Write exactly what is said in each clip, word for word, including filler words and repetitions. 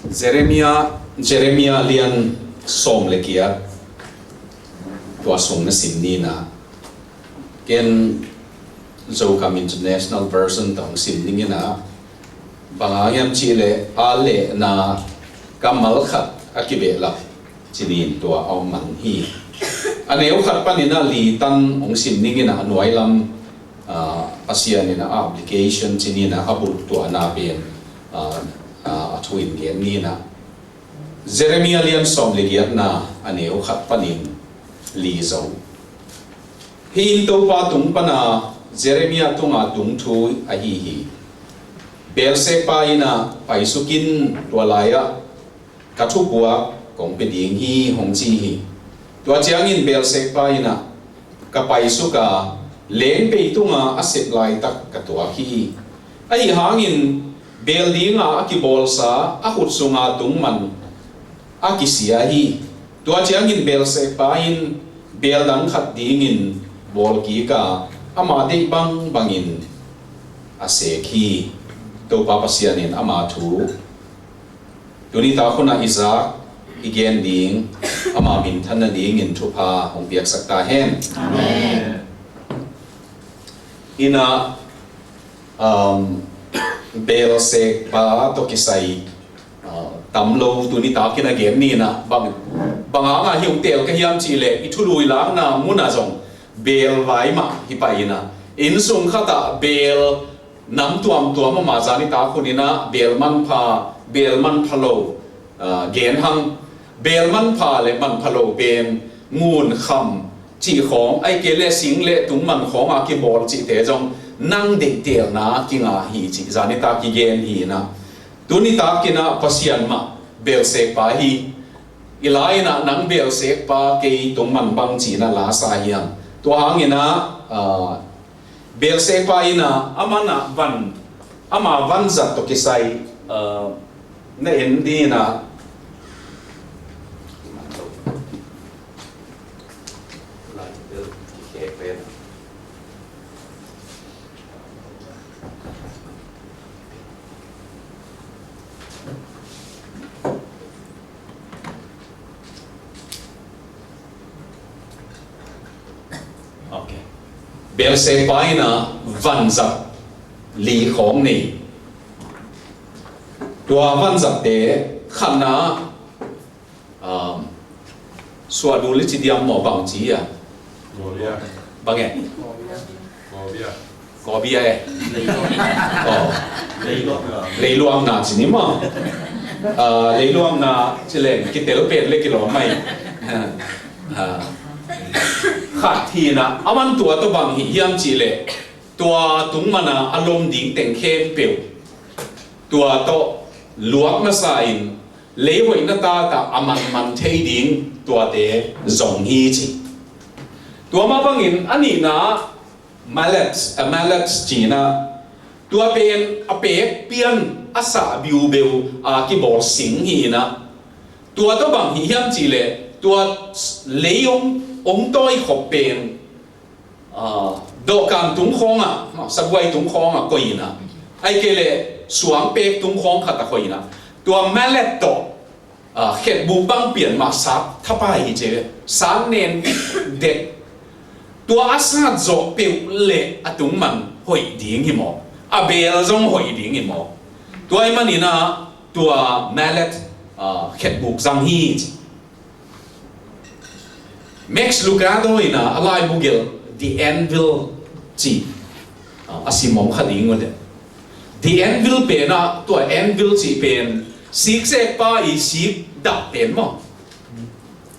Jeremiah, Jeremiah lian sawm le giat, tua sung na sim ni in ah, ken Zokam International Version tawh hong sim ning in ah, bang hang hiam cih leh a lehna kammal khat a kibehlap ci-in tua a om mang hi. A neu khat panin ah li tan hong sim ning in ah, a nuai lam, ah, Pasian in ah application ci-in ah a bul tuahna pen, ah, ah, a thu in gen ni in ah, Jeremiah lian sawm le giatna, a neu khat panin li zo. Hih in Topa tung pana Jeremiah tunga tung thu ahi hi. Beelsekpa in ah, paisuk in, tua lai-ah ka thupuak kong pia ding hi, hong ci hi. Tua ciangin Beelsekpa in ah, ka paisuk a, lengpei tunga a sep laitak ka tuak hi. Ahi hangin beel dinga a kibawlsa a khut sunga tung man a kisia hi. Tua ciangin Beelsekpa in beel dang khat dingin bawlkik a, ama deih bangbangin a sek hi. Topa Pasian in ama thu tuni tak hun ah i zak, i gen ding, ama minthan nadingin thupha hong piaksak ta hen. Amen. In ah, um, Beelsekpa tawh kisai, uh, tam lo tuni tak in a gen ni in ah, bang, bang hanga hih hong teel ka hiam cih leh, i thului lakna mun ah zong beel vai mah hi pah in ah, inn sung khat ah beel nam tuamtuam a om a, zani tak hun in ah beel manpha, beel manpha lo, ah, gen hang. Beel manpha le manpha lo pen ngun, kham cih khawng, ahih kei leh sing le tung man khawng a kibawl cihte zong nang deihtelna kinga hi cih zani tak kigen hi in ah, tuni tak in ah Pasian mah Beelsekpa hi. I la in ah nang Beelsekpa, kei tung man bang ci-in ah la sa hiam? Tua hangin ah, ah, Beelsekpa in ah, ama na van, ama vanzat tawh kisai, ah, na en ding in ah, Ok. Beelsekpa in ah vanzat li khawng nei. Tua vanzatte khatna, um, suahdu le ci diam maw, bang ci a? Bang e? Kawbia e. Oh. Leiluangna ci ni maw? Ah, leiluangna ci leng kitel pet le kilawm mai. Ah. Khat hi in ah, aman tua tawh bang hih hiam cih leh, tua tung mana a lom ding teng khempeuh tua tawh luak masa in, lei hoihna tata a manman thei ding tuate zong hi ci. Tua mah bangin a nihna mallet, a mallet cihna, tua pen a pek pian a sah biubeu a kibawl sing hi in ah, tua tawh bang hi hiam cih leh, tua lei ong, ong tawi khop pen, ah, dawhkan tung khawngah, sabuai tung khawngah koih in ah, ahih kei leh suangpek tung khawng khat ah koih in ah, tua mallet tawh, ah, khetbuk bang pian mah sat thapai hi ci ve. Sat nen dek. Tua a sat zawh peuh leh a tung man hoih ding hi maw? A beel zong hoih ding hi maw? Tua ahih manin ah tua mallet, ah, khetbuk zang hi ci. Max Lucado in ah a laibu gelh The Anvil ci, ah, a sim om kha ding uh leh. The Anvil pen ah, tua anvil cih pen siksekpa i sik dap pen maw?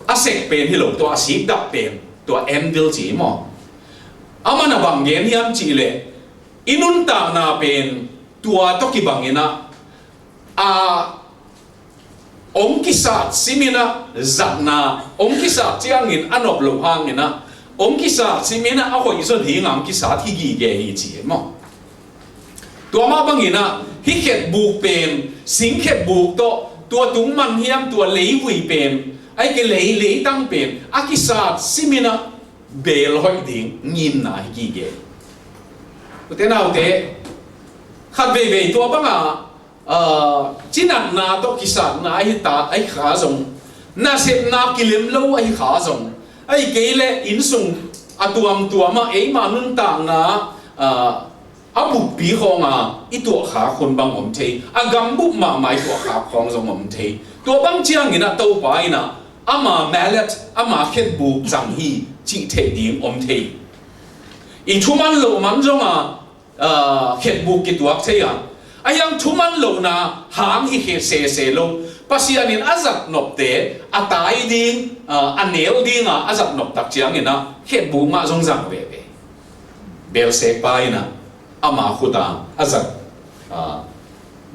A sek pen hi lo, tua a sik dap pen, tua anvil ci maw? Aman a bang gen hiam cih leh, i nuntakna pen tua tawh kibang in ah, a ong kisat simin ah zatna, ong kisat ciangin a nop loh hangin ah, ong kisat simin ah a hoih zaw ding a ong kisat hi gige hi ci maw? Tua mah bangin ah hih khetbuk pen, sing khetbuk tawh, tua tung man hiam, tua leivui pen, ahih kei leh leitang pen a kisat simin ah beel hoih ding ngimna hi gige. Ute naute, khat veivei tua bangah, ah, cinatna tawh kisatna ahi ta, ahi kha zong, nasepna kilem lo ahi kha zong, ahi kei leh innsung a tuamtuam ah eima nuntakna, ah, a buppi khawng a i tuahkhak hun bang om thei, a gambup mahmah i tuahkhak khawng zong om thei. Tua bang ciangin ah Topa in ah ama mallet, ama khetbuk zang hi cih theih ding om thei. I thuman loh man zong a, ah, khetbuk kituak thei a, a hiang thuman lohna hang hi khe sese lo. Pasian in a zat nopte a tai ding, ah, a nel ding a, a zat nop tak ciangin ah khetbuk mah zong zang veve. Belsekpa in ah ama khut a a zat, ah,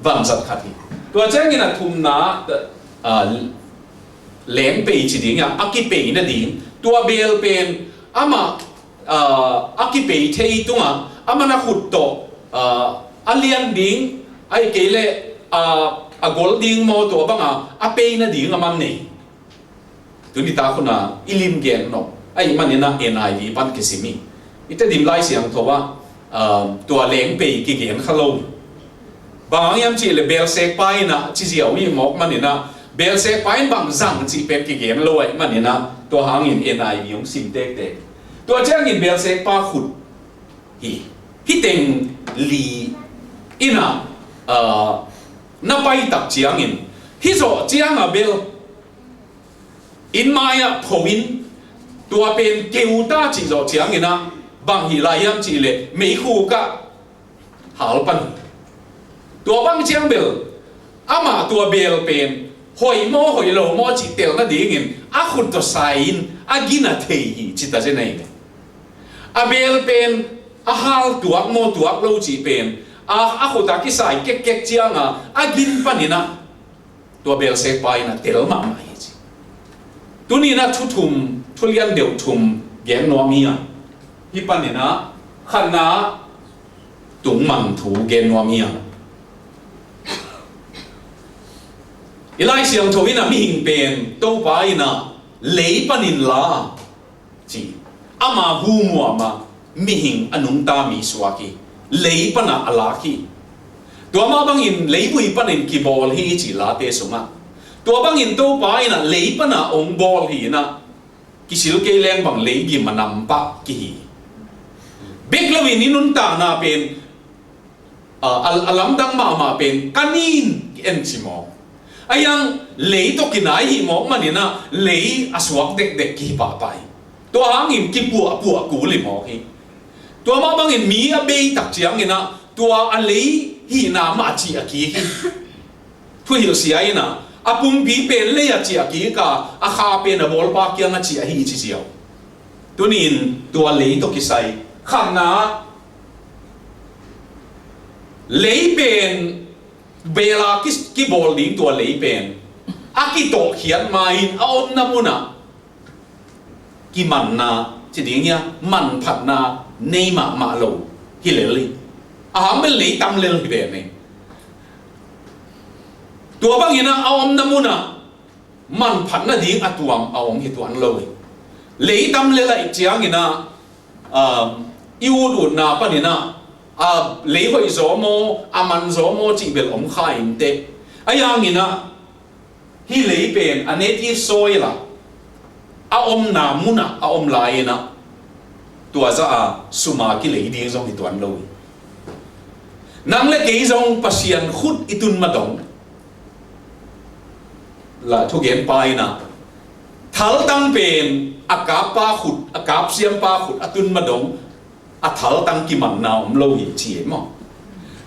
vanzat khat hi. Tua ciangin a thumna, ah, lengpei ci ding a, a kipei nading. Tua bel pen ama, ah, a kipei thei tungah ama na khut tawh, ah, a lian ding, ahi kei leh, ah, a gol ding maw, tua banga a pei nading a man nei. Tuni tak hun a i lim gen nop ahih manin ah N I V pan kisim hi. I Tedim Lai Siangtho ah, ah, tua lengpei kigen kha lo. Bang hang hiam cih leh belsekpa in ah ci ziau hi mawk manin ah, belsekpa in bang zang cih pen kigen lo ahih manin ah, tua hangin N I V hong sim tektek. Tua ciangin belsekpa khut hi, hi teng li in ah, ah, na pai tak ciangin, hi zawh ciang a bel inn mai ah pho in, tua pen keu ta cih zawh ciangin ah, bang hi lai hiam cih leh meikhuk ah hal pan hi. Tua bang ciang bel amah tua bel pen hoih maw hoih lo maw cih tel nadingin a khut tawh sai in a gina thei hi ci ta zen ahi. A bel pen a hal tuak maw tuak lo cih pen a, a khut a kisai kekkek ciang a, a gin panin ah tua belsekpa in ah tel mahmah hi ci. Tuni in ah thu thum, thu lian deuh thum gen nuam hi a, hih panin ah khatna tungman thu gen nuam hi a. I Lai Siangtho in ah mihing pen Topa in ah lei panin la ci. Ama hu muam a mihing a nungta mi suak hi. Lei pan ah a lak hi. Tua mah bangin leivui panin kibawl hi ci Late sungah. Tua bangin Topa in ah lei pan ah hong bawl hi in ah, kisil kei leng bang lei gim a nam pah kihi. Bek loin i nuntakna pen, a, a, a lamdang mahmah pen ka nin en ci mawk. A hiang lei tawh kinai hi mawk manin ah lei a suak dekdek kihi pahpah hi. Tua hangin kipuahpuah kul hi mawk hi. Tua mah bangin mi a bei tak ciangin ah tua a lei hihna mah a cih a kik hi. Thuhilh sia in ah a pumpi pen lei a cih a kik a, a kha pen a bawlpa kiang a cih ahi ci ziau. Tuni in tua lei tawh kisai khatna, lei pen bel a ki, kibawl ding tua lei pen a kitawhkhiat ma in a omna mun ah kimanna ci ding hia, manphatna nei mahmah lo hi lel hi. A hang bel lei tam lel hi ve nei. Tua bangin ah a omna mun ah manphat nading a tuam a om hi tuan lo hi. Lei tam lel ahih ciangin ah, um, i ut utna panin ah, a lei hoih zaw maw, a man zaw maw cih bel om kha inteh. A hiangin ah hih lei pen a native soil ah a omna mun ah a om lai in ah tua zah a sum a kilei ding zong hi tuan lo hi. Nang le kei zong Pasian khut i tun ma dong, la thugenpa in ah thaltang pen a kappa khut, a kapsiampa khut a tun ma dong, a thaltang kimanna om lo hi ci e maw?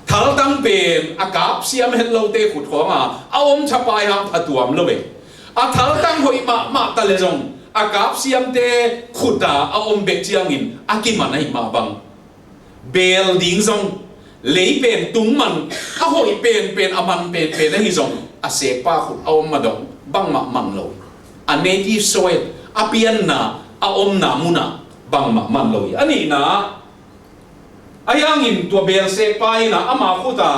Thaltang pen a kapsiam het lote khut khawng a a om thapai hang phatuam lo e. A thaltang hoih mahmah ta le zong a kapsiamte khut a a om bek ciangin a kiman ahih mah bang, bel ding zong lei pen tungman, a hoih penpen, a man penpen ahi zong a sekpa khut a om ma dong bangmah man lo. A native soil, a pianna, a omna mun ah bangmah man lo hi. A nihna, a hiangin tua belsekpa in ah ama khut a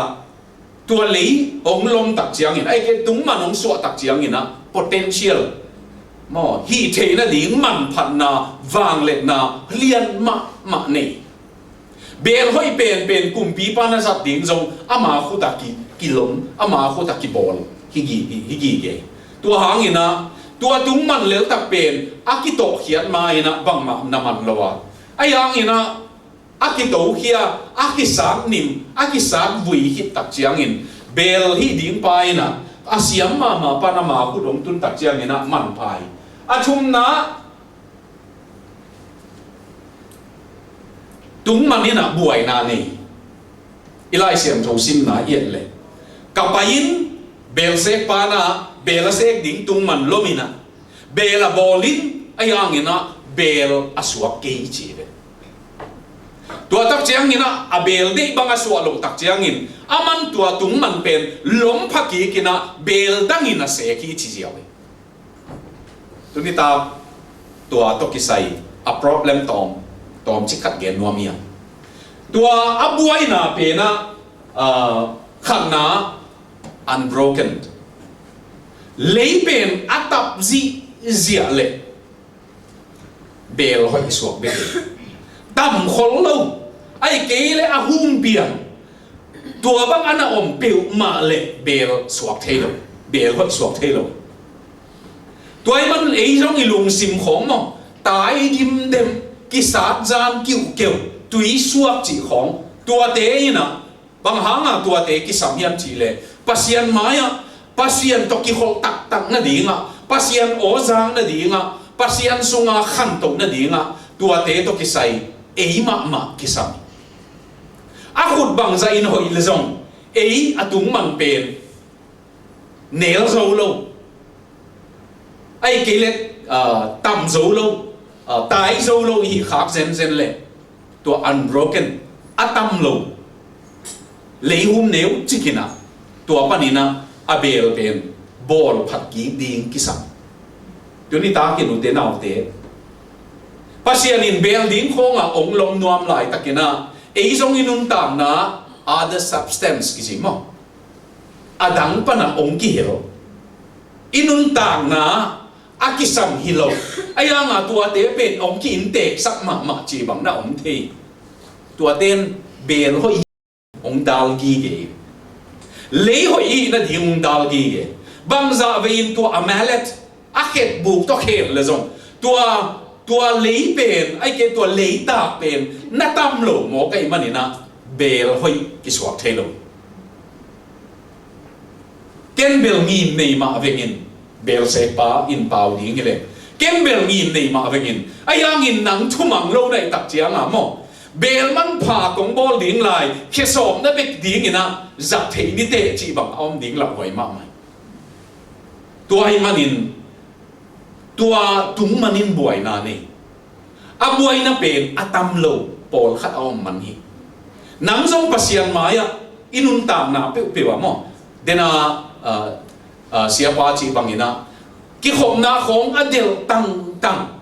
tua lei hong lom tak ciangin, ahih kei leh tungman hong suah tak ciangin ah potential maw, hih theih nading manphatna, vangliatna lian mahmah nei. Bel hoih penpen kumpipa na zat ding zong ama khut a ki, kilom, ama khut a kibawl hi gi, hi, hi gige. Tua hangin ah, tua tung man leltak pen a kitawhkhiat ma-in ah bangmah na man lo a, ahi hangin ah a kitokhia, a kisat nim, a kisat vui khit tak ciangin beel hih ding pa in ah a siam mahmah pan ama khut hong tun tak ciangin ah manpha hi. A thumna, tung man in ah buaina nei. I Lai Siangtho simna i et leh, ka pai in beel sek pa na, beel a sek ding tung man lom in ah, beel a bawl in, ahi hangin ah beel a suak kei ci ve. Tua tak ciangin ah a beel deih bang a suah loh tak ciangin, aman tua tung man pen lom pha kik in ah beel dang in a sek hi ci ziau hi. Tuni tak tua tawh kisai a problem tawm, tawmcik khat gen nuam hi a. Tua a buaina pen ah, ah, khatna, unbroken. Lei pen a tap zihziah leh beel hoih suak bek hi. Tam khol lo, ahih kei leh a hum pian, tua bang a na om peuhmah leh beel suak thei lo, beel hoih suak thei lo. Tua ahih man ei zong i lungsim khawng maw, tai dimdem, kisat zan kiuhkeuh, tui suak cih khawng, tuate in ah bang hanga tuate kisam hiam cih leh, Pasian mai-ah Pasian tawh kikholh taktak nadingah, Pasian aw zak nadingah, Pasian sunga khantoh nadingah tuate tawh kisai ei mahmah kisam. A khut bangzah in hoih leh zong ei a tung man pen nel zo lo, ahih kei leh, ah, tam zo lo, ah, tai zo lo i hih khak zenzen leh, tua unbroken, a tam lo, leihum neu cik in ah, tua panin ah a beel pen bawl phat kik ding kisam. Tuni takin ute naute, Pasian in beel ding khawngah hong lom nuam laitakin ah, ei zong i nuntakna, other substance kici maw, a dang panah hong kihel. I nuntakna a kisam hi lo. Ahi hanga tuate pen hong ki-innteksak mahmah ci bang na om thei. Tuate in beel hoih hong dal gige. Lei hoih i hih nading hong dal gige. Bangzah vei in tua Amalek a khetbuk tawh khet leh zong, tua, tua lei pen, ahih kei leh tua leitak pen na tam lo mawk ahih manin ah beel hoih kisuak thei lo. Ken beel ngim nei mah vengin, beel sekpa in pau ding hi leh, ken beel ngim nei mah vengin, ahi hangin nang thumang lo na hih tak ciangin maw, beel manpha kong bawl ding lai, khesawmna bek dingin ah zat thei ni teh cih bang a om ding lauhuai mahmah. Tua ahih manin, tua tung manin buaina nei. A buaina pen a tam lo pawlkhat a om man hi. Nang zong Pasian mai-ah i nuntakna peuhpeuh ah maw, dena, ah, ah, siapa cih bangin ah, kikhopna khawng a delh tangtang,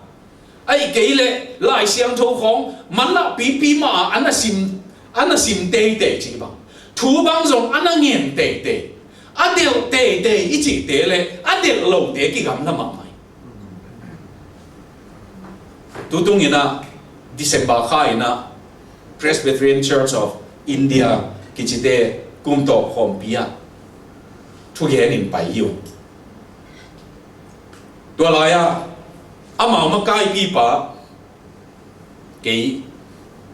ahih kei leh Lai Siangtho khawng manlah pipi mah a na sim, a na sim teitei cih bang, thu bang zong a na ngen teitei, a delh teitei i cihte leh a delh lote kigamla mahmah hi. Tutung in ah, December kha in ah, Presbyterian Church of India kicite kum tawh khawmpi ah thugen in pai hi uh. Tua lai-ah amau makaipipa, kei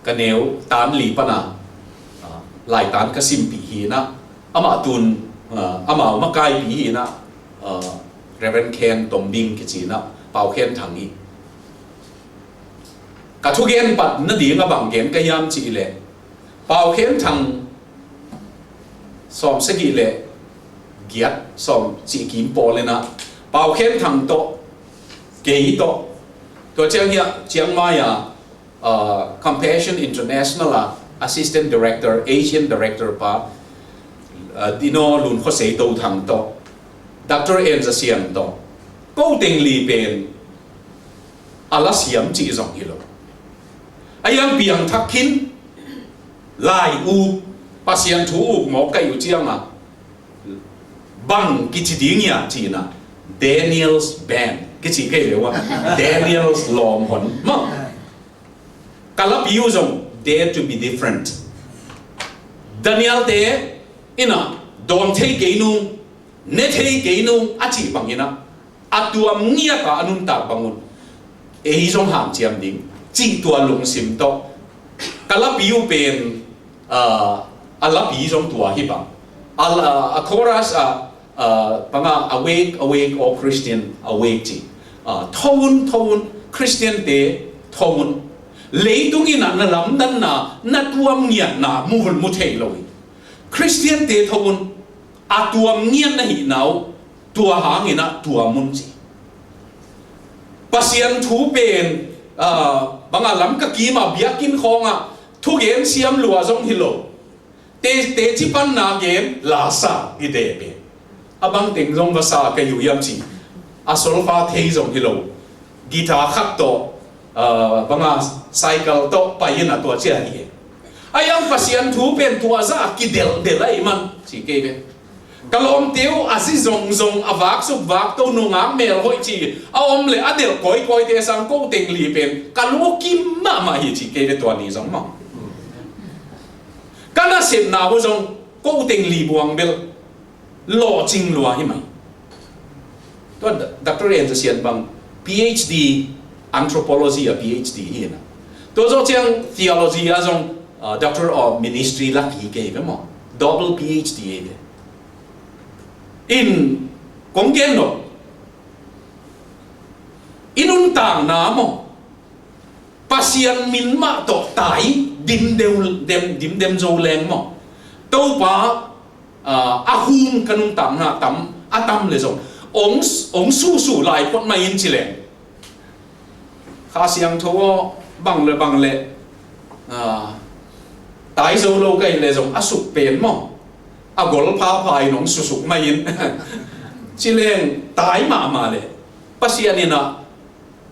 ka neu tan li pana, ah, laitan ka simpih hi in ah, amah tun, ah, amau makaipi hi in ah, ah, Reverend Khen Tom Bing kici in ah, Pau Khen Thang hi. Ka thugen pat nading a bang gen ka hiam cih leh, Pau Khen Thang sawm sagih leh giat, sawm cih kim pawl in ah, Pau Khen Thang tawh, kei tawh, tua ciang hiah Chiang Mai ah, uh, Compassion International ah Assistant Director, Asian Director pa, uh, Dino Lun Khaw Sei To Thang tawh, Doctor En Za Siam tawh, ko teng li pen a la siam cih zong hi lo. A hiang piangthak khin, lai uk, Pasian thu uk mawk ka hih uh ciangah, bang kici ding hiam cih na, Daniel's Band kici kei leh uh ah, Daniel's lawmhon mah. Ka lapi uh zong Dare to be Different. Daniel te in ah dawn thei kei nung, ne thei kei nung a cih bangin ah, a tuam ngiat a a nuntak bangun ei zong hanciam ding cih tua lungsim tawh ka lapi uh pen, ah, a lapi zong tua hi bang. A, a chorus ah, ah, banga, "Awake, awake, all Christian, awake," ci. Ah, tho un, tho un, Khristiante tho un. Leitung in ah na lamdanna, na tuam ngiatna mu, mu thei lo hi. Khristiante tho un, a tuam ngiat na hihna uh, tua hangin ah tuam un ci. Pasian thu pen, ah, banga lam ka kim a biakinn khawngah thugen siam lua zong hi lo. Te, teci panna gen lasa hi te pen. A bang teng zong va sa ka hi uh hiam ci. A solfa thei zong hi lo. Guitar khat tawh, ah, banga cycle tawh pai in a tua cia hi. A iang Pasian thu pen tua zah a kidelhdel ahih man ci kei ve. Ka lawmte uh a zi zongzong, a vaksuk vakto, nungak melhoih ci a om le a delh kawikawite sang ko teng li pen ka lu kim mahmah hi ci kei ve tua ni zong maw. Ka nasepna uh zong ko teng li buang bel lawhcing lua hi mai. Tua Doctor Enza Sian bang PhD, anthropology a PhD hi na. Tua zawh ciang theology a zong, ah, Doctor of Ministry lak hi kei ve maw. Double PhD hi ve. In kong gen nop, i nuntakna maw, Pasian min mah tawh tai dimdem, dem, dimdem zo leng maw. Topa, ah, a hum ka nuntakna tam, a tam le zong ong, ong susu lai phot mai in ci leng. Kha Siangtho aw, bang le bang le, ah, tai zo lo ka hi le zong a suk pen maw, a gol phapha in ong susuk mai in ci leng tai mahmah le. Pasian in ah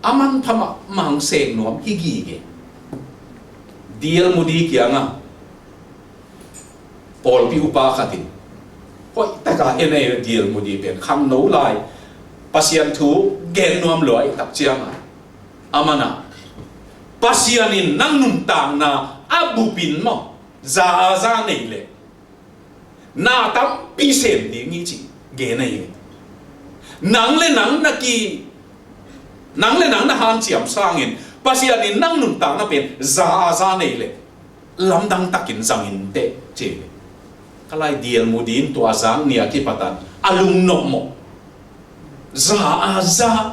a manpha mahmah, seng nuam hi gige. D L Moody kiangah pawlpi upa khat in, hoih taka en ei, D L Moody pen khangno lai, Pasian thu gen nuam lua ahih tak ciangah, a man ah, Pasian in nang nuntakna a bupin maw, za a za nei leh na tampi sem ding hi ci gen ahi. Nang le nang na ki, nang le nang na hanciam sangin Pasian in nang nuntakna pen za a za nei leh lamdang takin zangin teh ci. Ka lai D L Moody in tua zang ni a kipatan a lungnop maw. Za a za.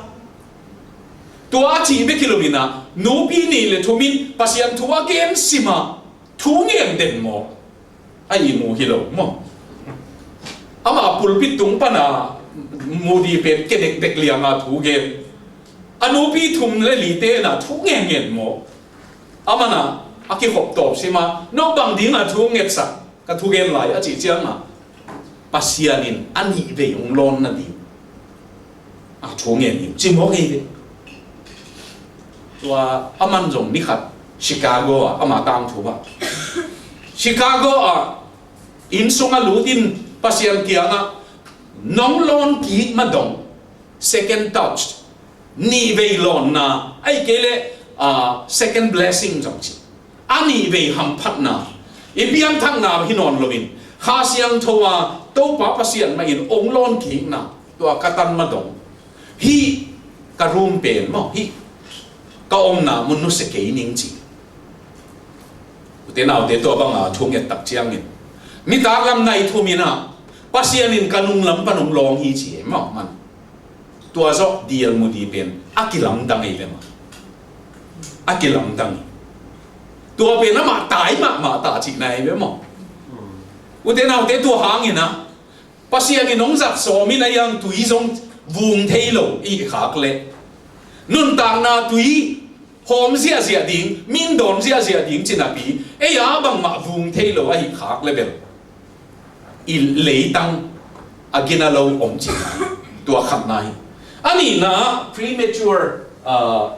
Tua a cih bek hi lo in ah, nupi nih le thum in Pasian thu a gen sim a, thu ngen den maw. A ihmu hi lo maw. Amah pulpit tung pana Moody pen ke dekdek lianga thu gen. A nupi thum le lite na thu ngen ngen maw. Amah na a kikhop tawp sima, no bang dinga thu ngetsak ka thugen lai a cih cianga, Pasian in a nih vei hong lawn nading a thu ngen hi ci mawk hi ve. Tua a man zong ni khat Chicago ah ama tangthu ah, Chicago ah inn sungah lut in Pasian kiangah nong lawn kik madong, second touch, nih vei lawnna, ahih kei leh, ah, second blessing zong ci. A nih vei hamphatna, i pianthakna hi nawn loin, Kha Siangtho a Topa Pasian mah in ong lawn kikna, tua ka tan madong. Hih ka room pen maw, hih ka omna mun nusia kei ning ci. Ute naute, tua banga thu nget tak ciangin, nitak lam nai thum in ah, Pasian in ka nung lam pan ong lawng hi ci e maw man. Tua zawh D L Moody pen a kilamdang ei ve maw. A kilamdang ei. Tua pen amah tai mahmah ta cihna ei ve maw. Ute naute, tua hangin ah Pasian in hong zat sawm in a iang tui zong vung thei lo i khak leh, nuntakna tui hawm ziahziah ding, min dawn ziahziah ding ci napi, ei a bangmah vung thei lo ahi khak le bel i leitang a gina lo om ci. Tua khatna hi. A nihna, premature, uh,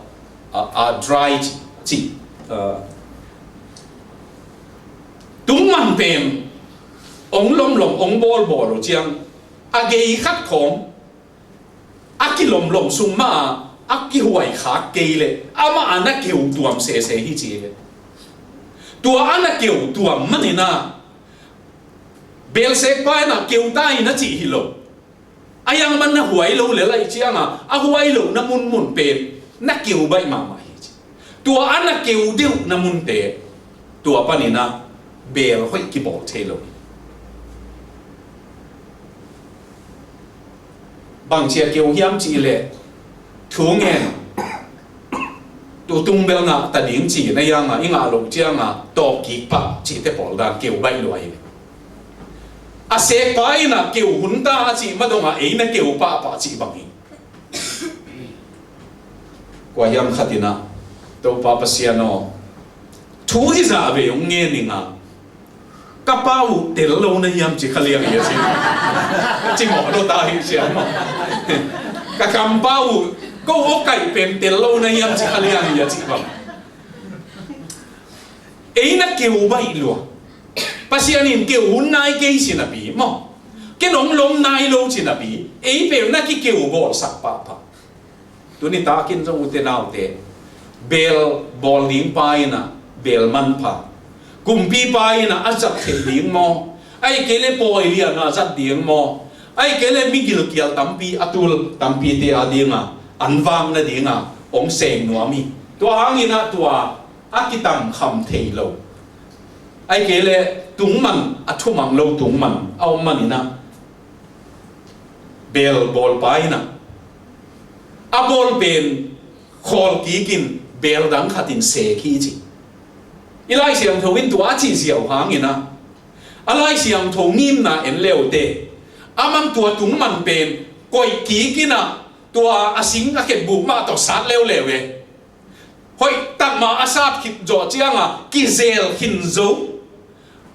uh, uh, dry ci, ci, uh, tungman pen ong lomlom, ong bawlbawl uh ciang, a gei khat khawng a kilomlom sung mah a kihuai khak kei leh amah a na keu tuam sese hi ci hi. Tua a na keu tuam manin ah Belsek pa in ah keu ta in a cih hi lo. A yang man na huai lo le lai ciang a, a huai lo na munmun pen na keu baih mahmah hi ci. Tua a na keu deuh na munte, tua panin ah bel hoih kibawl thei lo hi. Bangci a keu hiam cih leh, thu ngen, tutung bel ngah ta ding ci na yang a, i ngah lo ciang a tawp kik pah cihte pawl dan keu baih lua hi. A sek pa in ah keu hun ta a cih ma dong a, ei na keu pahpah cih bang hi. Kua hiam khat in ah, Topa Pasian aw, thu hi zah vei hong ngen ing a, ka pa uh tel lo na hiam ci kha liang hi a ci. Ci mawh lo ta hi siam maw. Ka kam pa uh ko aw kaih pen tel lo na hiam ci kha liang hi a ci bang. Ei na keu baih lua. Pasian in keu hun nai kei ci napi maw, ken hong lom nai lo ci napi, ei pen na kikeu bawlsak pahpah. Tuni takin zong ute naute, bel bawl ding pa in ah bel manpha, kumpipa in ah a zat theih ding maw, ahih kei leh pawi lian a zat ding maw, ahih kei leh mi gilkial tampi a tul tampite a ding a an vak nading a hong seng nuam hi. Tua hangin ah tua a kitamkham thei lo, ahih kei leh tungman, a thumang lo tungman a om manin ah, bel bawlpa in ah a bawl pen khawl kik in bel dang khat in sek hi ci. I Lai Siangtho in tua a cih ziau hangin ah, a Lai Siangtho ngimna en le ute, a man tua tungman pen koih kik in ah, tua a sing a khetbuk mah tawh sat leuleu e. Hoih tak mah a sat khit zawh ciang a kizel khin zo,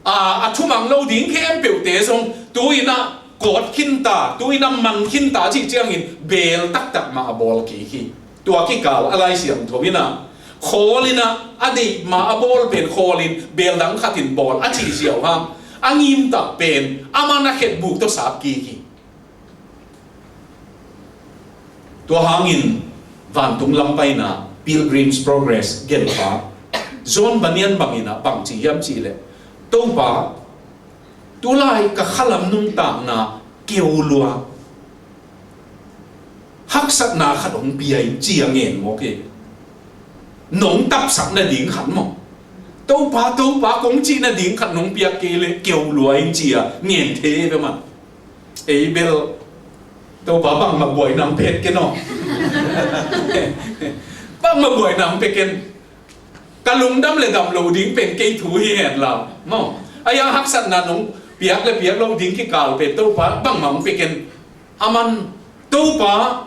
a, a thumang lo ding khempeuhte zong tu-in ah kawt khin ta, tu-in ah man khin ta cih ciangin bel taktak mah a bawl kik hi. Tua kikal a Lai Siangtho in ah khawl in ah a deih mah a bawl pen khawl in bel dang khat in bawl a cih ziau hang, a ngim tak pen a man a khetbuk tawh sat kik hi. Tua hangin vantung lam paina Pilgrim's Progress gelhpa John Bunyan bangin ah bang ci hiam cih leh, Topa, tulai ka khalam nuntakna keu lua, haksatna khat hong pia in ci a ngen mawk hi. Nong tapsak nading khat maw, Topa, Topa kong cih nading khat nong piak kei leh keu lua in ci a ngen thei ve man. Ei bel Topa bangmah buaina hong pia ken aw. Bangmah buaina hong pia ken. Ka lungdam le dam lo ding pen kei thu hi hen la maw. A yang haksatna nong piak le piak lo ding kikal pen Topa bangmah hong pia ken. A man Topa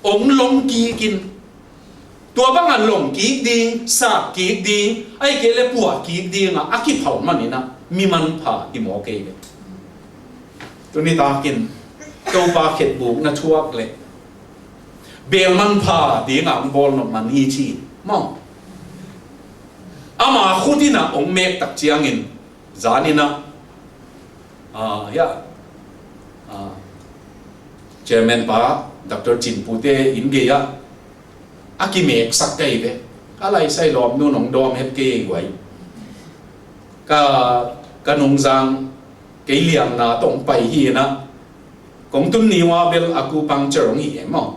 hong lom kik in, tua bangah lom kik ding, sat kik ding, ahih kei leh puah kik ding ah a kiphau manin ah mi manpha hi maw kei ve. Tuni takin Topa khetbuk na thuak leh bel manpha ding ah hong bawl nop man hi ci maw. Ama khut in ah hong mek tak ciangin zan in ah, ah, ya, ah, Chairman pa Doctor Cin Pu te inn gei ah a kimeksak ka hi ve. Ka lai sai lawm nu nong dawm het kei guai. Ka, ka nungzang kei liamna tawh hong pai hi in ah, kong tun ni ua bel acupuncture hong hi e maw.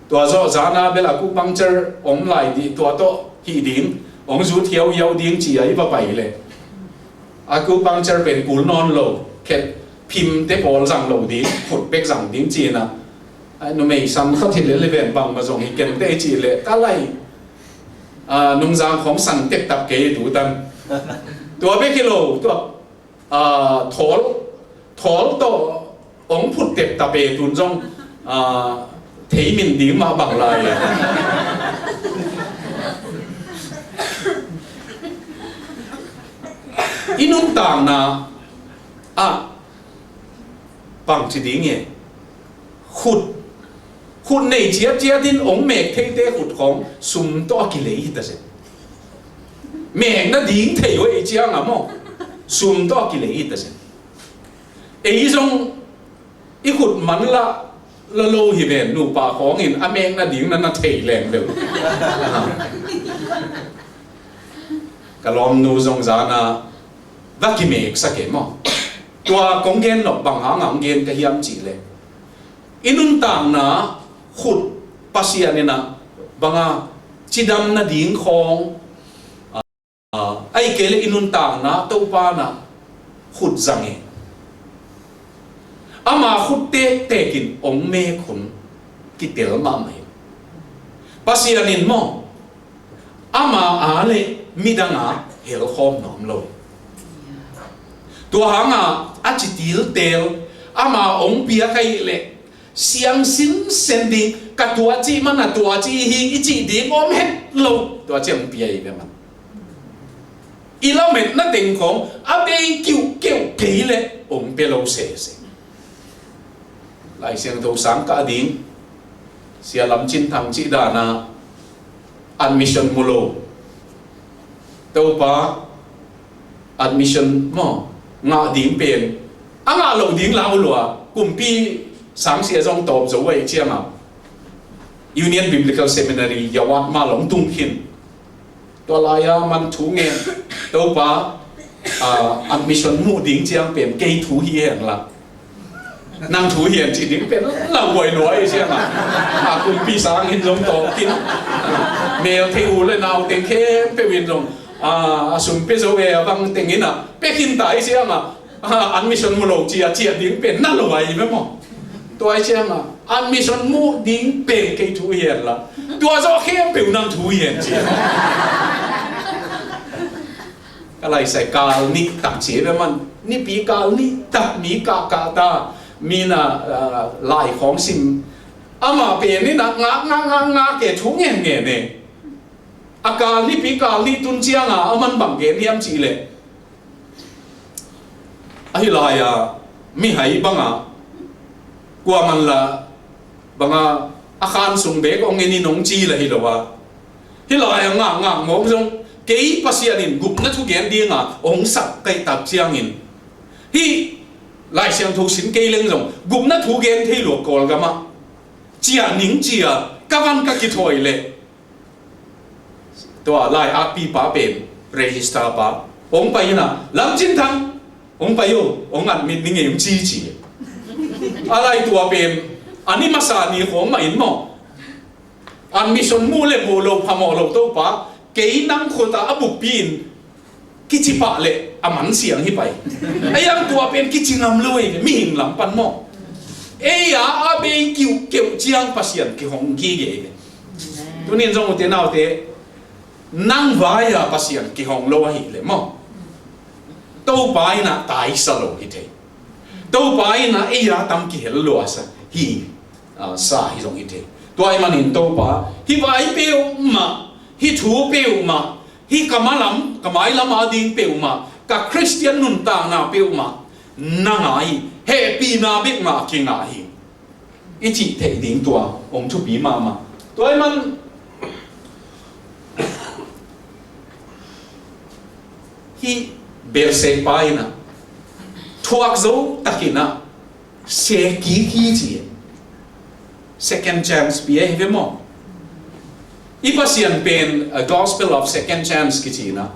Tua zawh zan a bel acupuncture om lai ding, tua tawh hih ding, hong zut hiauhiau ding ci a i va pai leh acupuncture pen kul nawn lo, khet phimte pawl zang lo ding, khut bek zang ding ci in ah, ai, numei sam khawng hi lel hi ven, bangmah zong hi kei inteh cih leh ka lai, ah, nungzang khawng san teptap kei tu tan. Tua bek hi lo, tua, ah, thawl, thawl tawh hong phut teptap e tun zong, ah, thei min ding mah bang lai e. I nuntakna ah bang ci ding e. Khut, khut nei ciatciat in hong mek theite khut khawng sum tawh a kilei hi ta zen. Mek nading thei uh ei ciang a maw, sum tawh a kilei hi ta zen. Ei zong i khut man lah la lo hi ven, nupa khawng in a mek nading na na thei leng lo. Ka lawmnu zong zan a va kimeksak e maw. Tua kong gen nop bang hanga hong gen ka hiam cih leh, i nuntakna khut Pasian in ah banga cidam nading khawng, ah, ahih kei leh i nuntakna Topa in ah khut zang e. Ama khut tektek in hong mek hun kitel mahmah hi. Pasian in maw, ama a leh midang a helkhawm nuam lo. Tua hanga a ci tiltel, ama hong piak ahih leh siang sinsen ding, ka tua cih man a tua cih hi i cih ding om het lo. Tua ciang hong pia hi ve man. I lametna teng khawng a bei kiuhkeuh kei leh hong pia lo sese. Lai Siangtho sang kah ding Sia Lam Cin Thang cih dan a admission mu lo. Topa, admission maw, ngah ding pen a ngah loh ding la uh lua. Kumpi sang sia zong tawp zo uh ahih ciangin Union Biblical Seminary Yawat mah long tung khin. Tua lai-a man thu ngen, Topa, ah, admission muh ding ciang pen kei thu hi hen la, nang thu hi hen cih ding pen la huai lua i ciangin, ah, kumpi sang in zong tawp khin. Mel thei u le nau teng khempeuh in zong, ah, a sum pia zo e a bang teng in ah pia khin ta i ciangin, ah, admission mu lo ci a ciah ding pen na lo ai ve maw. Tua i ciangin admission mu ding pen kei thu hi hen la, tua zawh khempeuh nang thu hi hen ci. Ka lai sai kal nih tak ci ve man, nipi kal nih tak mi kah kah ta, mi na, ah, lai khawng sim. Amah pen in ah ngak ngak ngak ngak ke thu ngen ngen e. A kal nipi kal nih tun ciangin a man bang gen hiam cih leh, ahi lai-a mihai banga kua man la banga a khan sung bek hong en in hong ci la hi lo a, hi lai-a ngak ngak mawk zong kei Pasian in gupna thu gen dinga hong sak kaih tak ciangin, hih Lai Siangtho sin kei leng zong gupna thu gen thei lua Kawlgam ah ciah ning ci a ka van ka kithawi leh, tua lai-akpipa pen register pa hong pai in ah, Lam Cin Thang, hong pai uh, hong admit ni ngei hong ci ci. A lai tua pen a ni masa ni khawng mah in maw, admission mu le mu lo phamawh lo, Topa, kei nang khut ah a buppi in kici pah leh a man siang hi pai. Ei ang tua pen kici ngam lo ei, mihing lam pan maw. Ei a a bei kiuhkeuh ciang Pasian kihong gige ei. Tunin zong ute naute, nang vai-a Pasian kihong lo ahih leh maw, Topa in ah taisa lo hi thei. Topa in ah ei a tam kihel lua sa hi, ah, sa hi zong hi thei. Tua ahih manin Topa, hih vai peuhmah, hih thu peuhmah, hih ka ma lam, ka mai lam a ding peuhmah, ka Khristian nuntakna peuhmah na ngah hi, hehpihna bek ngah kingah hi i cih theih ding tua hong thupi mahmah. Tua ahih man hih Berseba in ah thuak zo takin ah se kik hi ci. Second chance pia hi ve maw. I Pasian pen, a gospel of second chance kici na.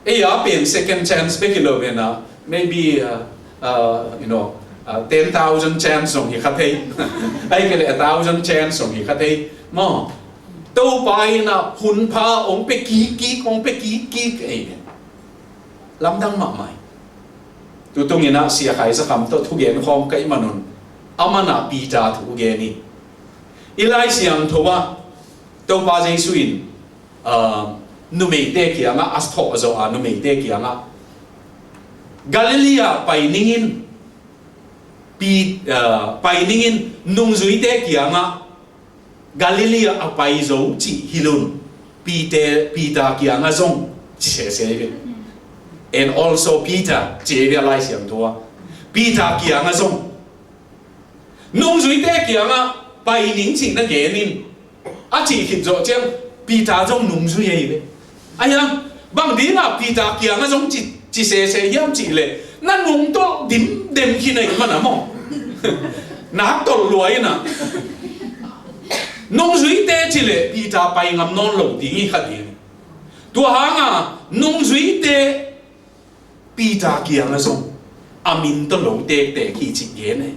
Ei a pen second chance bek hi lo ve na. Maybe, uh, uh, you know, uh, ten thousand chance zong hi kha thei. Ahih kei leh a thousand chance zong hi kha thei maw. Topa in ah hun pha hong pia kik kik, hong pia kik kik ei ve. Lamdang mahmah hi. Tutung in ah Sia Khai Za Kham tawh thugen khawm ka hih man un, a man ah Peter thu gen hi. I Lai Siangtho ah Topa Jesu in, ah, numeite kiangah a thawh zawh a, numeite kiangah Galilee ah pai ning in, Pi-, ah, pai ning in, nungzuite kiangah Galilee ah a pai zo cih hilh un, Peter, Peter kiangah zong ci sese hi ve. And also Peter ci hi ve a Lai Siangtho ah. Peter kiangah zong, nungzuite kiangah pai ning cih na gen in, a cih khit zawh ciang Peter zong nungzui ahi ve. Ahi hang, bang dingah Peter kiangah zong ci, ci sese hiam cih leh, na nungtolh dimdem khin ahih man a maw. Nak tolh lua in ah, nungzuite cih leh Peter pai ngam nawn lo ding hi kha ding. Tua hangah nungzuite Peter kiangah zong A min tawh lo tektek hi cih gen e.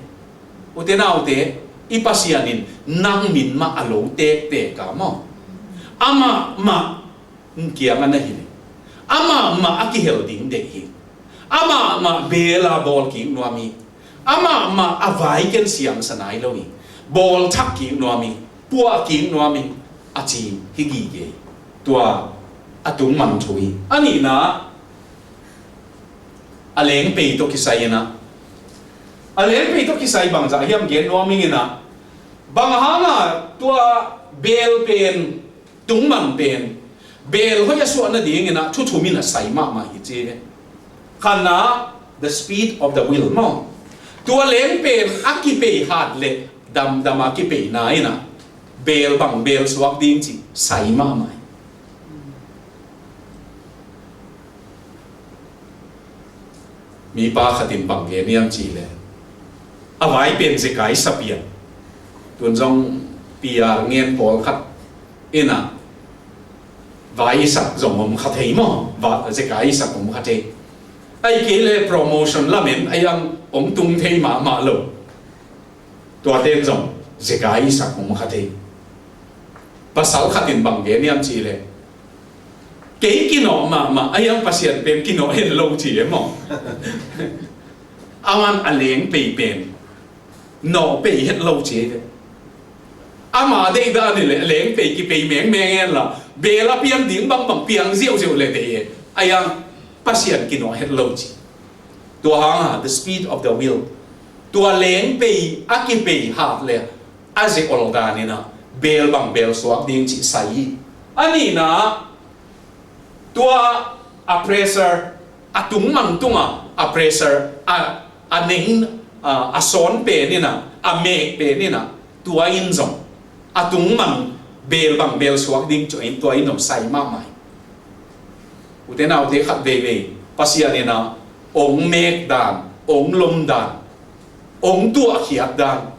Ute naute, i Pasian in nang min mah a lo tektek a maw? Amah mah kiang a na hi le, amah mah a kihel ding deih hi. Amah mah beel a bawl kik nuam hi. Amah mah a vai ken siangsa nai lo hi. Bawl thak kik nuam hi. Puah kik nuam hi. A ci hi gige. Tua a tung man thu hi. A nihna, a lengpei tawh kisai in ah, a lengpei tawh kisai bangzah hiam gen nuam ing in ah, bang hang a tua beel pen, tung man pen, beel hoih a suah nading in ah thu thum in a sai mahmah hi ci. Khatna, the speed of the wheel maw? Tua leng pen a kipei hat le damdam a kipeina in ah beel bang beel suak ding cih sai mahmah hi. Mipa khat in bang gen hiam cih le, a vai pen zekai sa pian. Tun zong P R ngen pawlkhat in ah vai i sak zong om kha thei maw? Va, zekai i sak om kha thei. Ahih kei le promotion lamen a iang ong tung thei mahmah lo. Tuate in zong zekai i sak om kha thei. Pasal khat in bang gen hiam cih le, kei kinawh mahmah a iang Pasian pen kinawh het lo ci e maw? Aman a lengpei pen nawh pei het lo ci e. Ama deih dan hi le lengpei kipei mengmeng hen la, beel a piang ding bangbang piang ziauziau le deih e. A iang Pasian kinawh het lo ci. Tua hang a, the speed of the wheel. Tua lengpei a kipei hat le a ze ol dan in ah beel bang beel suak ding cih sai hi. A nihna, tua a pressure, a tung man tung a, a pressure, a, a neng, a, a sawn pen in ah, a mek pen in ah, tua in zong a tung man beel bang beel suak ding cih in tua in zong sai mahmah hi. Ute naute, khat veivei Pasian in ah ong mek dan, ong lom dan, ong tuahkhiat dan,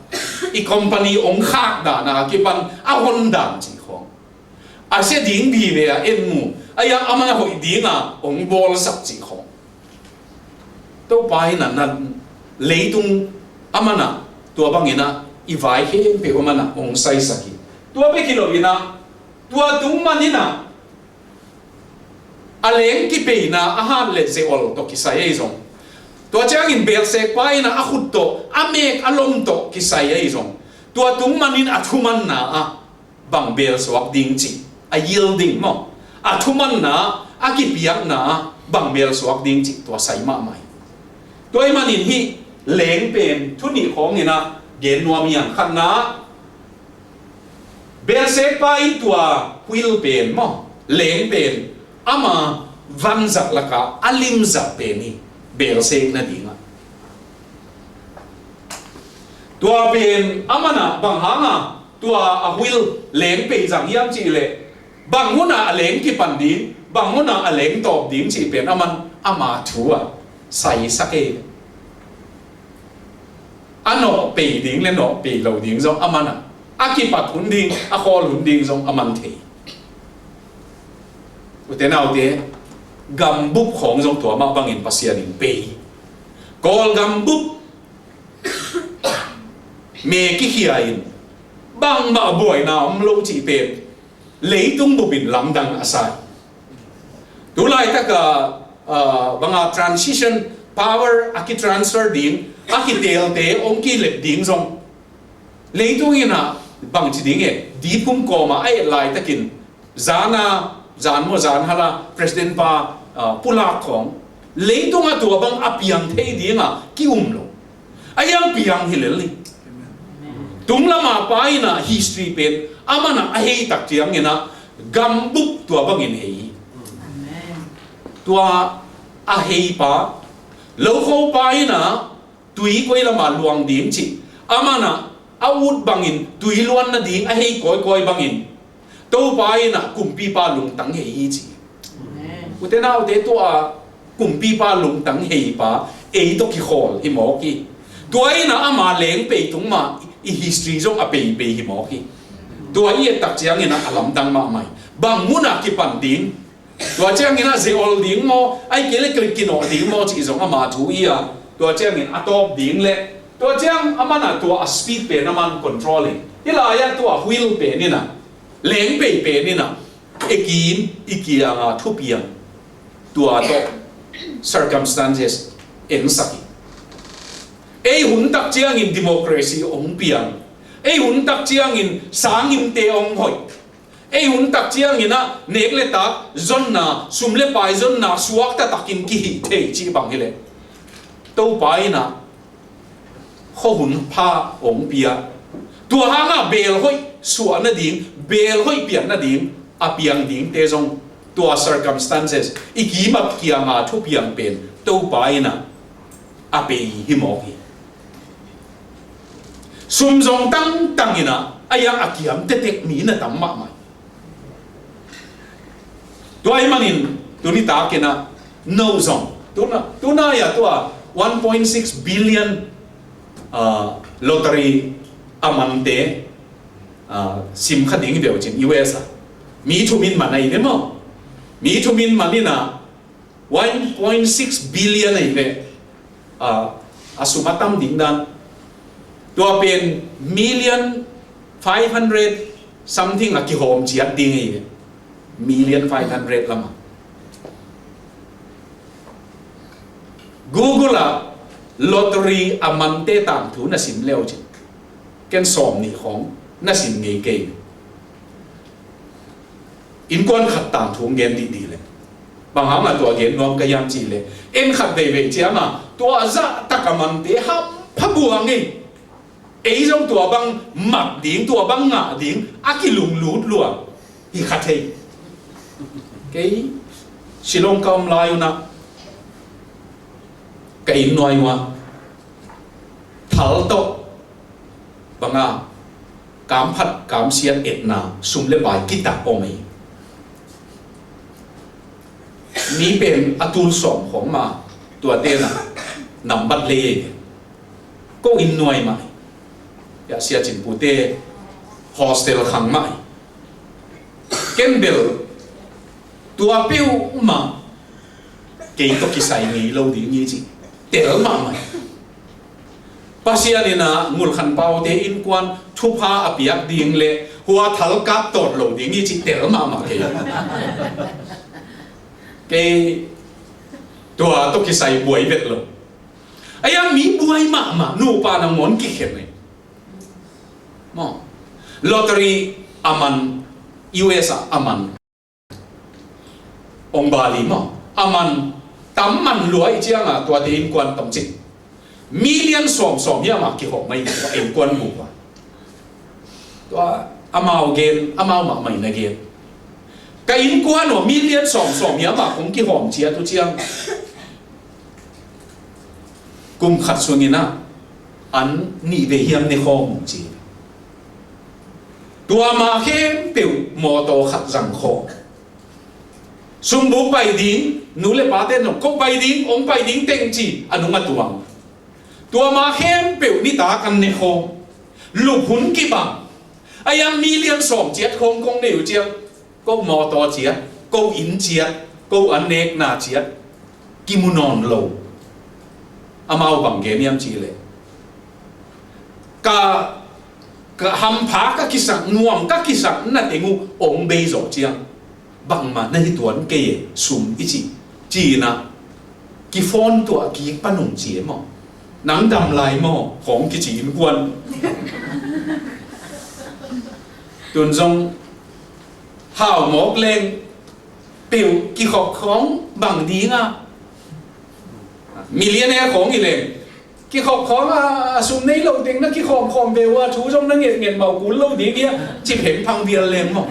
i company ong khak dan a kipan a hon dan cih khawng, a sia ding vive a en mu, a iang aman a hoih ding a ong bawlsak cih khawng, Topa in ah na leitung aman ah tua bang in ah i vai khempeuh aman ah ong saisak hi. Tua bek hi lo in ah, tua tung man in ah a leng kipeina a hat le ze ol tawh kisai ahi zong, tua ciangin beelsekpa in ah a khut tawh, a mek a lom tawh kisai ahi zong, tua tung man in a thumanna ah bang beel suak ding cih, a yielding maw, a thumanna, a kipiakna bang beel suak ding cih tua sai mahmah hi. Tua ahih manin hih leng pen thu nih khawng in ah gen nuam hi hang. Khatna, beelsekpa in tua wheel pen maw, leng pen ama vanzat lakah a limzat pen hi, beelsek nadingah. Tua pen aman ah bang hang a tua a wheel leng pei zang hiam cih leh, bang hun ah a leng kipan ding, bang hun ah a leng tawp ding cih pen aman ama thu ah saisak e. A nawh pei ding le nawh pei lo ding zong aman ah, a kipat hun ding, a khawl hun ding zong aman thei. Ute naute, gambup khawng zong tua mah bangin Pasian in pei. Kawlgam bup me kikhia in bangmah buaina om lo cih pen leitung bup in lamdang a sa hi. Tu laitak a, ah, bang a transition power a kitransfer ding, a kiteelte hong kilep ding zong leitung in ah bangci ding e, dipum kawm a a et laitakin zan a, zan maw zan hal a president pa, ah, pulak khawng, leitung ah tua bang a piang thei ding a ki-um lo. A iang piang hi lel hi. Tung lam a pa in ah history pen aman ah a hei tak ciangin ah gambup tua bangin hei hi. Tua a hei pa, lokho pa in ah tui koi lam a luang ding cih, aman ah a ut bangin tui luan nading a hei kawikawi bangin Topa in ah kumpipa lungtang hei hi ci. Amen. Ute naute, tua kumpipa lungtang hei pa ei tawh kikhawl hi mawk hi. Tua in ah ama leng pei tung mah i history zong a peipei hi mawk hi. Tua i et tak ciangin ah a lamdang mahmah hi. Bang mun ah kipan ding, tua ciangin ah ze-ol ding maw, ahih kei leh kil kinawh ding maw cih zong ama thu hi a, Tua ciangin a tawp ding le, tua ciang a man a tua a speed pen a man control in. Hih lai-ah tua wheel pen in a, lengpei pen in a, i kim, i kianga thupiang. Tua tawh circumstances ensak hi. Ei hun tak ciangin democracy hong piang. Ei hun tak ciangin sangimte hong hoih. Ei hun tak ciangin a nek le tak zonna, sum le pai zonna, suakta takin kihih thei cih bang hileh, Topa in a khuahun pha hong pia. Tua hanga beel hoih suah nading, beel hoih pian nading a piang dingte zong tua circumstances, i kimat kianga thupiang pen Topa in a, a pei hi mawk hi. Sum zong tangtang in a, a yang a kiam tektek mi na tam mahmah. Tua ahih manin tuni takin a, no zong, tuna, tuna ya tua one point six billion, ah, lottery a mante, ah, sim kha ding hi ve uh cin U S a. Mi thum in man ahi ve maw. Mi thum in man in a, one point six billion ahi ve. Ah, a sum a tam ding dan. Tua pen million five hundred something a kihawm ciat ding ahi ve. Million five hundred lamah. Google ah lottery a mante tangthu na sim le uh cin, ken sawm nih khawng na sim ngei kei. Innkuan khat tangthu hong gen dihdih le, bang hanga tua gen nuam ka hiam cih le, en khat veivei cianga tua zahtak a mante hampha buang ei. Ei zong tua bang mat ding, tua bang ngah ding a kilunglut lua hi kha thei. Kei Shillong ka om lai un a, ka inn nuai uh a, thal tawh banga kamphat kamsiat etna sum le pai kitak om ei. Mi pen a tul sawm khawng mah tuate na nambat lei ei. Ko inn nuai mah ei. Ya, Sia Cin Pute hostel khang mah ei. Ken bel tua peuhmah kei tawh kisai ngei lo ding hi ci. Tel mahmah. Pasian in a Ngulkhan Paute innkuan thupha a piak ding le hua thal kap tawt lo ding hi ci, tel mahmah kei. Kei tua tawh kisai buai vet lo. A yang mi buai mahmah, nupa nangawn kikhen ei. Maw. Lottery a man, U S a a man. Ong bali maw. A man, tam man lua i cianga tuate innkuan tam cin. Million sawmsawm hiam a kihawm mai innkuan bup a. Tua amau gen, amau mahmah in a gen. Ka innkuan uh million sawmsawm hiam a kong kihawm ciat uh ciang. Kum khat sungin a, an nih vei hiam ne khawm uh ci. Tua ma khempeuh mawtaw khat zang khawm. Sumbuk pai ding, nu le pate nong ko pai ding, ong pai ding teng ci, a nung a tuang. Tua ma khempeuh nitak an ne khawm. Lup hun kibang. A yang million sawm ciat khawm kong nei uh ciang. Ko mawtaw ciat, ko inn ciat, ko an nekna ciat kimu nawn lo. Amau bang gen hiam cih leh, ka, ka hampha ka kisak, nuam ka kisak na teng uh ong bei zawh ciang, bangmah na hi tuan kei e, sum i cih, ci-in a kifawn tuah kik pan ung ci e maw. Nang dam lai maw, khawng kici innkuan. Tun zong hau mawk leng peuh kikhop khawng bang ding a. Millionaire khawng hi leng kikhop khawng a, a sum nei lo teng na kikhawm khawm ve uh a, thu zong na nget nget mawh kul lo ding hi a, ci phengphang vial leng maw.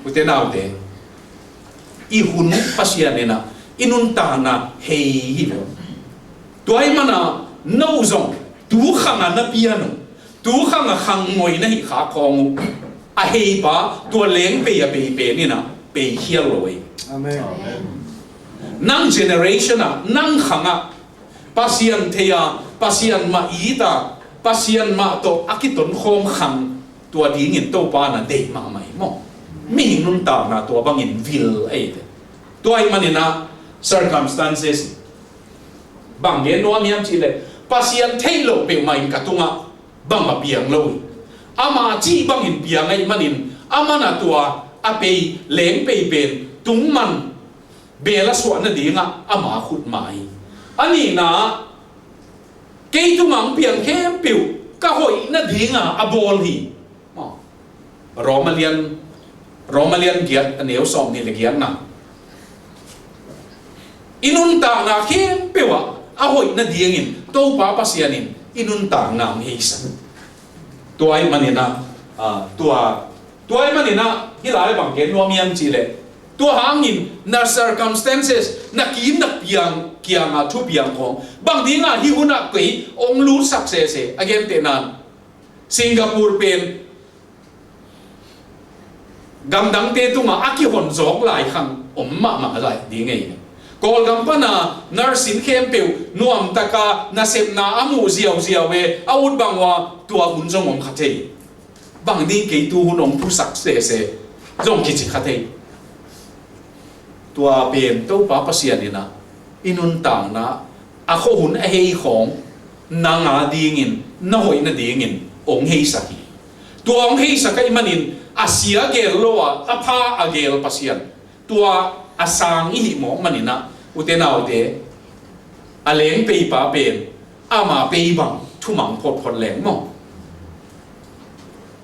Ute naute, i hun Pasian in a, i nuntakna hei hi lo. Tua ahih mana no zong tu khang a na pian uh, tu khang a khang ngoi na hih kha khawng uh, a heipa tua lengpei a pei pen in a pei khial lo ei. Amen. Nang generation ah, nang khang ah Pasian thei a, Pasian mah it a, Pasian mah tawh a kitonkhawm khang, tua dingin Topa na deih mahmah hi maw. Mihing nuntakna tua bangin vil ei te. Tua ahih manin a circumstances Bang gen nuam hiam cih leh, Pasian theih loh peuhmah in ka tungah bangmah piang lo hi. Ama cih bangin piang ahih manin, aman a tua a pei, lengpei pen tungman bel a suah nadingah ama khut mah hi. A nihna, kei tungah hong piang khempeuh ka hoih nadinga a bawl hi. Maw? Roma lian, Roma lian giat, a neu sawmnih le giatna. I nuntakna khempeuh ah a hoih nadingin Topa Pasian in i nuntakna hong heisak. Tua ahih manin ah, ah, tua, tua ahih manin ah, hih lai bang gen nuam hiam cih leh, tua hangin na circumstances, na kim na piang kiangah thupiang khawng, bang dingah hih hunah kei hong lutsak sese, a gentehna in Singapore pen gamdangte tungah a kihon zawk lai khang om mahmah lai ding hi. Kawlgam pana nursing khempeuh nuamtaka nasepna a muh ziauziau e, a ut bang uh a tua hun zong om kha thei. Bang ding kei tu hun hong pusak sese zong kici kha thei. Tua pen Topa Pasian in ah i nuntakna a khuahun a hei khawng nang a dingin, na hoih nadingin hong heisak hi. Tua hong heisak ahih manin a sia gel lo a, a pha a gel Pasian, tua a sang i hih mawk manin ah, ute naute, a lengpeipa pen ama pei bang thumang photphot leng maw?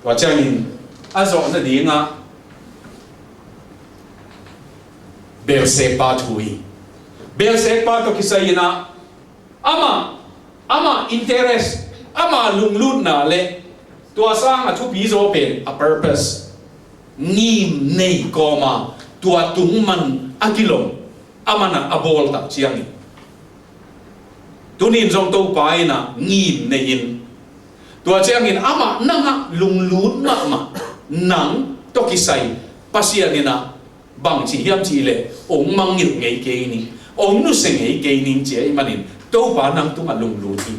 Tua ciangin a zawh nadingah Beelzebub thu hi. Beelzebub tawh kisai in ah, ama, ama interest, ama lunglutna le tua sanga thupi zaw pen a purpose, ngim nei kawma tua tungman a kilawm, aman a bawl tak ciangin, tuni in zong Topa in ah ngim nei in, tua ciangin amah nangah lunglut mahmah, nang tawh kisai Pasian in ah bang ci hiam cih leh, hong mangngilh ngei kei ning, hong nusia ngei kei ning ci ahih manin Topa nang tungah lunglut hi.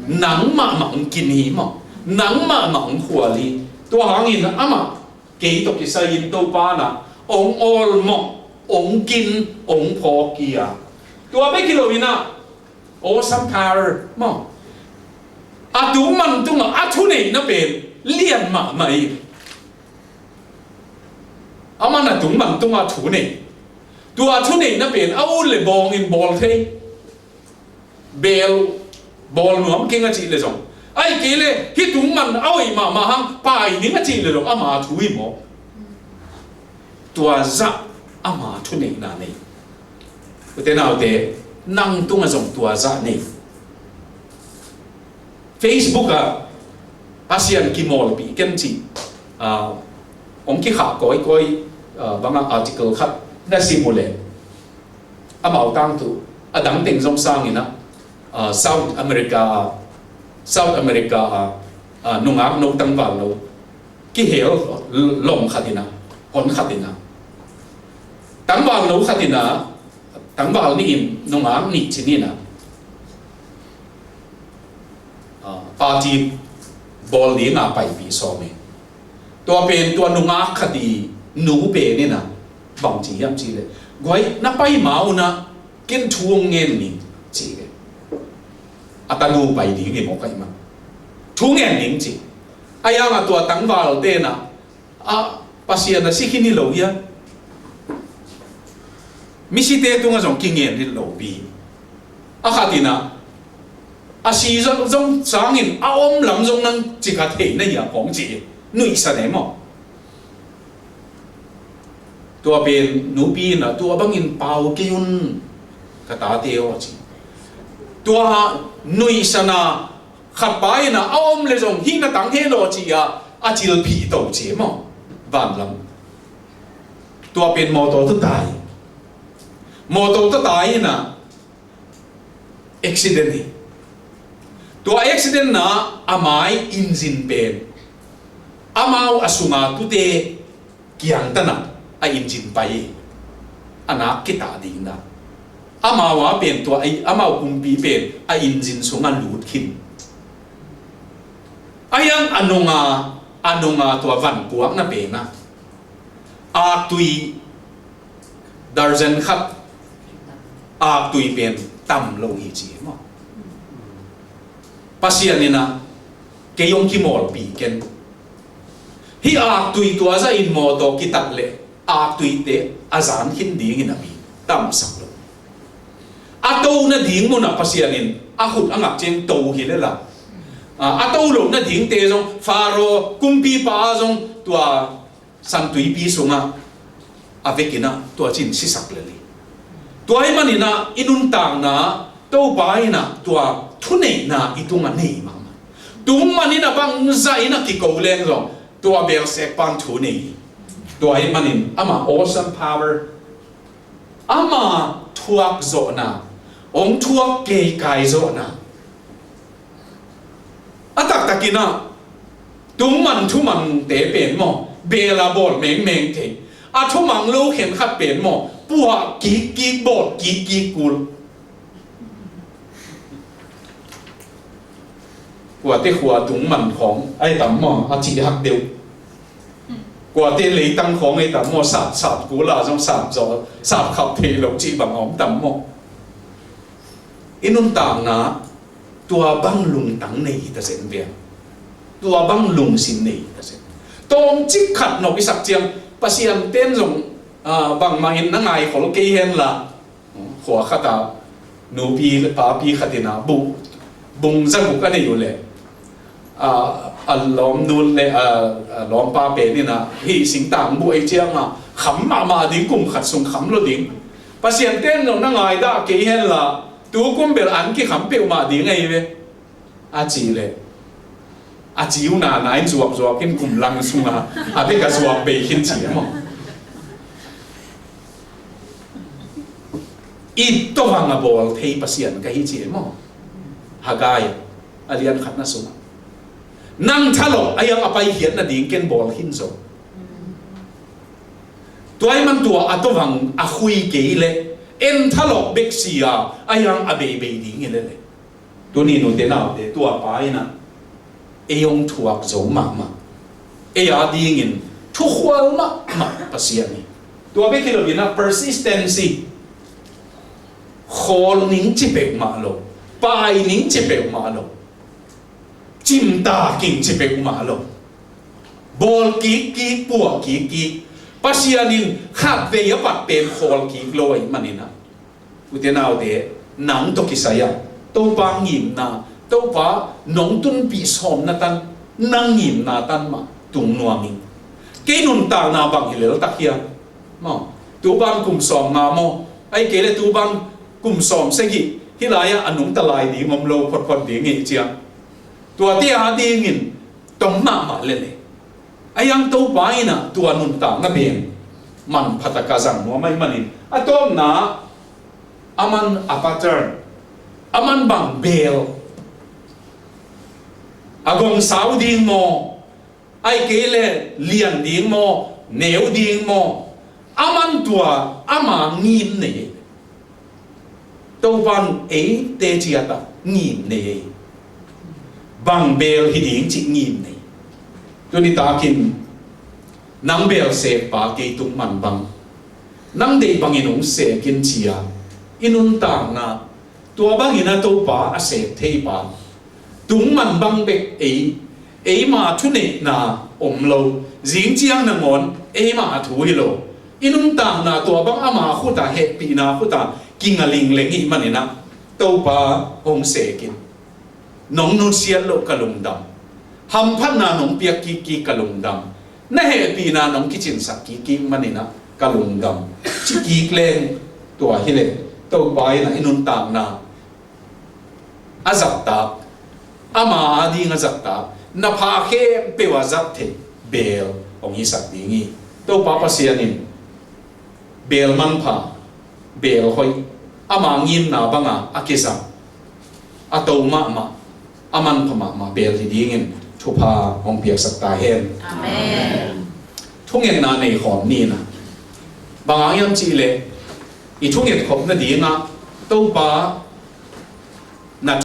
Nang mahmah hong kin hi maw? Nang mahmah hong khual hi. Tua hangin amah kei tawh kisai in Topa in ah hong awlmawh, hong kin, hong phawk hi a. Tua bek hi lo in ah, awesome power maw? A tungman tungah a thuneihna pen lian mahmah hi. Aman a tungman tungah thu nei. Tua thuneihna pen a ut le bawngin bawl thei. Beel bawl nuam keng a cih le zong, ahih kei leh hih tungman a hoih mahmah hang pai ning a cih le zong, ama thu hi maw? Tua zah ama thuneihna nei. Ute naute, nang tungah zong tua zah nei. Facebook ah Pasian kimawlpih ken cih, ah, hong kikhah kawikawi, ah, bangah article khat na sim uh leh, amau tangthu, a dang teng zong sangin ah, ah, South America, South America ah, ah, nungak no, tangval no kihel lawm khat in ah, hon khat in ah, tangval no khat in ah, tangval nih in nungak nih ci ni in ah, ah, party bawl dinga paipih sawm hi. Tua pen tua nungak khat i nu pen in ah bang ci hiam cih leh, guai, na pai ma un ah ken thu hong ngen ning ci hi. A tanu pai ding hi maw, ka hih manin thu ngen ning ci. Ahih hangah tua tangvalte in ah, a, Pasian a si khin hi lo hia? Misite tungah zong kingen hi lo pi. A khat in ah, a si zong, zong sangin a om lam zong nang ci kha thei na hia kong ci, nuihsan e maw? Tua pen nupi in ah, tua bangin pau kei un, ka tate aw ci. Tua nuihsan a, khatpa in ah a om le zong hih na tang hi lo ci a, a cilphih to ci maw? Vanlam. Tua pen mawtaw tawh tai. Mawtaw tawh tai in ah accident hi. Tua accident na a mai engine pen, amau a sunga tute kiang tanah a engine pai hi. A nak kitah ding na. Amau a pen tua, amau pumpi pen a engine sungah lut khin. Ahih hang a nunga, a nunga tua vankuakna pen ah, aktui darzen khat, aktui pen tam lo hi ci hi maw? Pasian in ah kei hong kimawlpih ken. Hih aktui tua zahin mawtaw kitat leh aktuite a zan khin dingin a mi tamsak lo. A to nading munah Pasian in a khut a ngak ciang to hi lel a, a, a to loh nadingte zong Faro kumpipa zong tua San Tuipi sungah a vekin ah tua cin sisak lel hi. Tua ahih manin ah i nuntakna Topa in ah tua thuneihna i tungah nei mahmah. Tung manin ah bangzah in ah kiko leng zong tua beelseek pan thu nei hi. Tua ahih manin ama awesome power, ama thuak zawhna, hong thuak keikai zawhna. A taktakin ah tungman thumangte pen maw, beel a bawl mengmeng thei. A thumang lo khenkhat pen maw, puah kikkik, bawl kikkik kul. Kuate khua tungman khawng ai tam maw, a cih hak deuh. Kuate leitang khawng ai tam maw, sap, sap kul a zong sap zaw, sap khap thei lo cih bang a om tam maw. I nuntakna tua bang lungtang nei hi ta zen bia. Tua bang lungsim nei hi ta zen. Tawmcik khat nawk i sak ciang Pasian ten zong, ah, bangmah in na ngaikhol kei hen la. Khua khat a nupi papi khat in ah bu, bung zaguk a nei uh leh, a, a lawmnu le a, a lawmpa pen in ah hih singtang bu ei ciang a kham mahmah ding, kum khat sung kham lo ding. Pasian ten zong na ngaidah kei hen la, tu kum bel an kikham peuhmah ding ahi ve. A cih leh a ciu nana in zuakzuak in kum lang sungah a bek a zuak bei khin ci maw. I tawvang a bawl thei Pasian ka hi ci maw. Haggai a lian khatna sungah nang thalawh a iang a paikhiat nading ken bawl khin zo. Tua ahih man tua a tawvang a khui kei leh en thalawh bek si a, a iang a beibei ding hi leh leh. Tuni nute naute tua pa in ah ei hong thuak zo mahmah, ei a dingin thukhual mahmah Pasian hi. Tua bek hi lo in ah persistency, khawl ning ci peuhmah lo, pai ning ci peuhmah lo, cimta king ci peuhmah lo, bawl kikkik, puah kikkik, Pasian in khatvei a pat pen khawl kik lo ahih manin ah, ute naute, nang tawh kisai ah Topa ngimna, Topa nong tunpih sawmna tan, nang ngimna tan mah tung nuam ing. Kei nuntakna bang hi leltak hiam? Maw, tu ban kum sawm nga maw, ahih kei leh tu ban kum sawm sagih, hih lai-ah a nungta lai ding om lo photphot ding hi ciang. Tuate a dingin tom mahmah lel e. A iang Topa in ah tua nuntakna pen manpha taka zang nuam ahih manin, a tawpna, a man a pattern, a man bang beel, a gong sau ding maw, ahih kei leh lian ding maw, neu ding maw, a man tua ama ngim nei. Topan eite ciatah ngim nei. Bang beel hi ding cih ngim nei. Tuni takin nang beel seekpa kei tung man bang, nang deih bangin hong seek in ci-a i nuntakna, tua bangin a Topa a seek theipa, tung man bang bek ei, eima thuneihna om lo, zing ciang nangawn eima thu hi lo. I nuntakna tua bang ama khutah, hehpihna khutah kinga lingleng ih manin ah Topa hong seek in. Nong nusiat loh ka lungdam. Hamphatna nong piak kikkik ka lungdam. Na hehpihna nong kicinsak kikkik manin ah ka lungdam. Ci kik leng tua hi leh Topa in ah i nuntakna a zaktak, ama ading a zaktak, na pha khempeuh a zat theih beel hong hisak ding hi. Topa Pasian in beel manpha, beel hoih, ama ngimna banga a kizang, a to mahmah, a manpha mahmah beel hi dingin thupha hong piaksak ta hen. Amen. Thungetna nei khawm ni in ah, bang hang hiam cih leh i thunget khop nadingah Topa